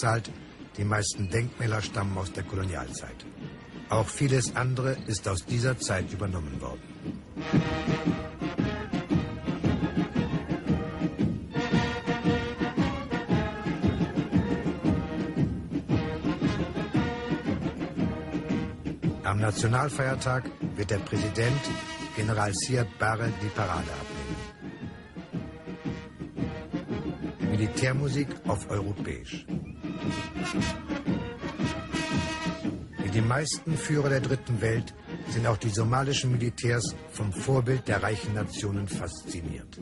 Zahlt. Die meisten Denkmäler stammen aus der Kolonialzeit. Auch vieles andere ist aus dieser Zeit übernommen worden. Am Nationalfeiertag wird der Präsident, General Siad Barre, die Parade abnehmen. Militärmusik auf Europäisch. Wie die meisten Führer der Dritten Welt sind auch die somalischen Militärs vom Vorbild der reichen Nationen fasziniert.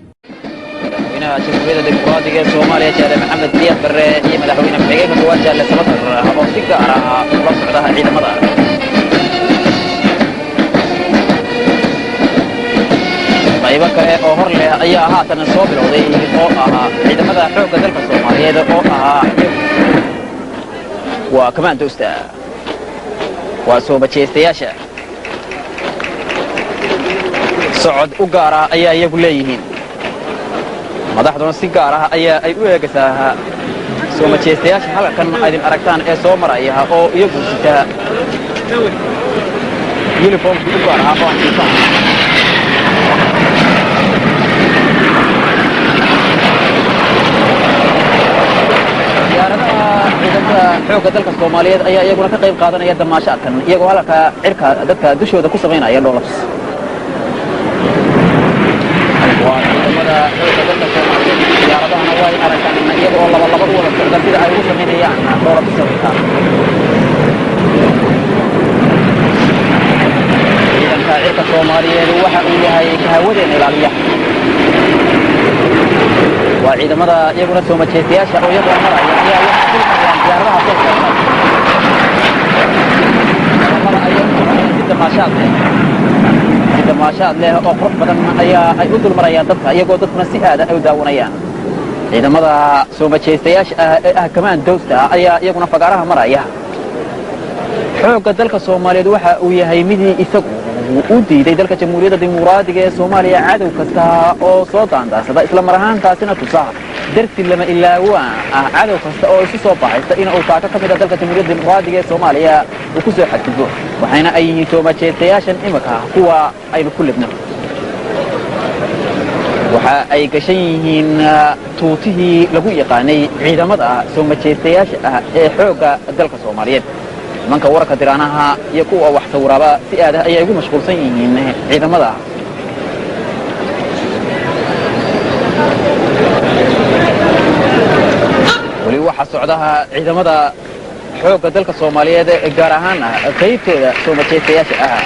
Madaxweynaha Jamhuuriyadda Dimuqraadiga ee Soomaaliya, Jaale Maxamed Siyaad Barre, iyo madaxweyne ku-xigeenka koowaad, Jaale Samatar, oo si gaar ah ula socdaha ciidamada. Qaybo kale oo hor leh ayaa haatan soo bilowday, oo ahaa ciidamada xoogga dalka Soomaaliyeed, oo ahaa waa kamaandoosta, waa soo majeestayaasha. Socod u gaara ayaa iyagu leeyihiin. Madaxduna si gaar ah ayaa ay u eegaysaa soo majeestayaasha halkan aydin aragtaan ee soo maraya, oo iyagu sita uniformkii u gaar ah oo antiifaha. Diyaaradaha ciidamada xoogga dalka Soomaaliyeed ayaa iyaguna ka qayb qaadanaya damaashaadkan, iyagoo halka cirka dadka dushooda ku samaynaya dhoolabs. Waa ciidamada xoogga dalka Soomaaliyeed. Diyaaradahana way aragtaan iyaga oo laba laba u wada socda sida ay ugu samaynayaan dhoolabsawirka. Ciidanka cirka Soomaaliyeed waxa uu yahay kahawadeena ilaaliya. Waa ciidamada iyaguna soo majeestayaasha oo iyaguna maraya ayaa waxay dul marayaan diyaaradaha soo socda. Laba ayay u soconayaan si damaashaad leh, si damaashaad leh oo qurux badan ayaa ay u dul marayaan dadka, iyagoo dadkuna si aada ay u daawanayaan. Ciidamada soo majeestayaasha ah ee ah kamaandowsta ayaa iyaguna fagaaraha maraya. Xoogga dalka Soomaaliyeed waxa uu yahay midii isagu u diiday dalka Jamhuuriyadda Dimuqraadiga ee Soomaaliya cadow kasta oo soo daandaansada, isla mar ahaantaasina tusa darsi lama ilaawaan ah cadow kasta oo isu soo baxaysta in uu taako ka mid ah dalka Jamhuuriyadda Dimuqraadiga ee Soomaaliya uu ku soo xadgudbo. Waxayna ay yihiin soo majeestayaashan imika kuwa aynu ku libno. Waxa ay gashan yihiin tuutihii lagu yaqaanay ciidamada soo majeestayaasha ah ee xoogga dalka Soomaaliyeed. Nimanka wararka diraanaha iyo kuwa wax sawiraaba si aad ah ayay ugu mashquulsan yihiin ciidamada. Weli waxaa socdaha ciidamada xoogga dalka Soomaaliyeed, gaar ahaan qaybtooda soo majeestayaasha ah.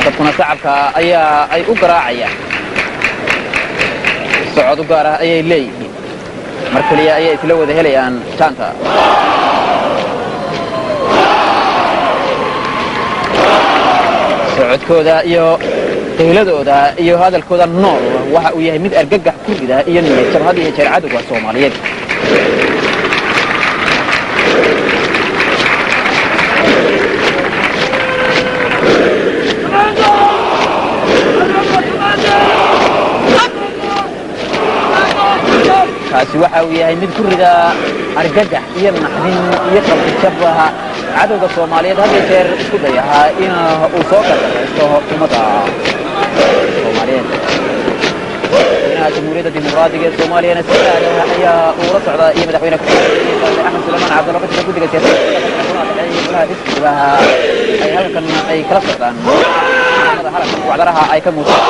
Dadkuna sacabka ayaa ay u garaacayaan. Socod u gaar ah ayay leeyihiin. Mar keliya ayay isla wada helayaan jaanta. Socodkooda iyo qayladooda iyo hadalkooda nool waxa uu yahay mid argagax ku rida iyo niyad jab had iyo jeer cadowga Soomaaliyeed. Kaasi waxa uu yahay mid ku rida argagax iyo naxdin iyo qalbijab cadowga Soomaaliyeed had iyo jeer isku dayahaa in uu soo gardaraysto ummadda Soomaaliyeed. Madaxweynaha Jamhuuriyadda Dimuqraadiga ee Soomaaliyana si aada ayaa uula socdaa, iyo madaxweyne ku-xigeenka Axmed Suleymaan Cabdalla, ka jira guddiga siyaasadda golaha dhexe iyo golaha xisbigaha, ay halkan ay kala socdaan ciidamada halkan wacdaraha ay ka muujiyaan.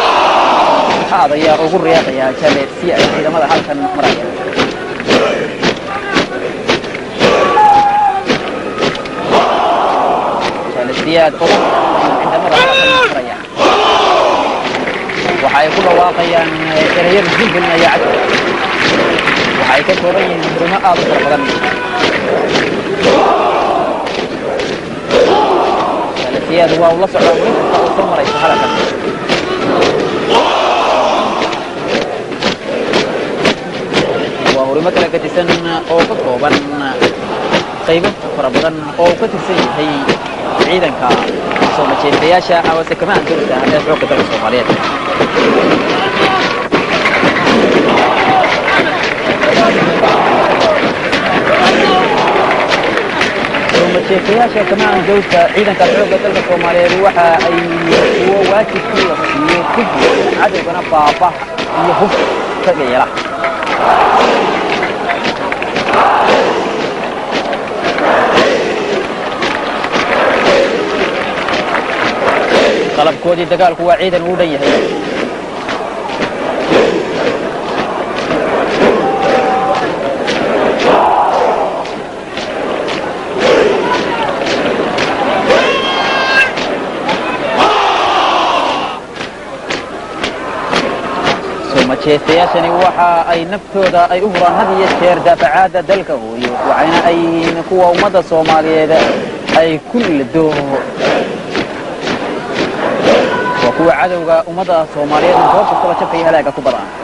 Aad ayaa ugu riyaaqaya Jaale si ay ciidamada halkan maraya. Jaale Siyaad oo ciidamada halkan maraya waxa ay ku dhawaaqayaan ereyada jilgelinaya cadowga. Waxa ay ka kooban yihiin hurumo aad u fara badan. Jaale Siyaad waa uu la socdaa mid kasta oo soo maraysa hadalkan. Waa hurimo kala gadisan oo ka kooban qaybo fara badan oo uu ka tirsan yahay ciidanka soo majeystayaasha amase kamaandowda ee xoogga dalka Soomaaliyeed. Soo majeestayaasha kamaandowda ciidanka xoogga dalka Soomaaliyeed waxa ay kuwo waajibkii la siiyo ku guda, cadowgana baabah iyo hub kaga yeela. Qalabkoodii dagaalku waa ciidan uu dhan yahay. Soo majeestayaashani waxa ay naftooda ay u huraan had iyo jeer daafacaadda dalka hooyo, waxayna ay yihiin kuwa ummadda Soomaaliyeed ay ku lado. Waa kuwa cadowga ummadda Soomaaliyeed goob kastaba jabka iyo halaaga ku badan.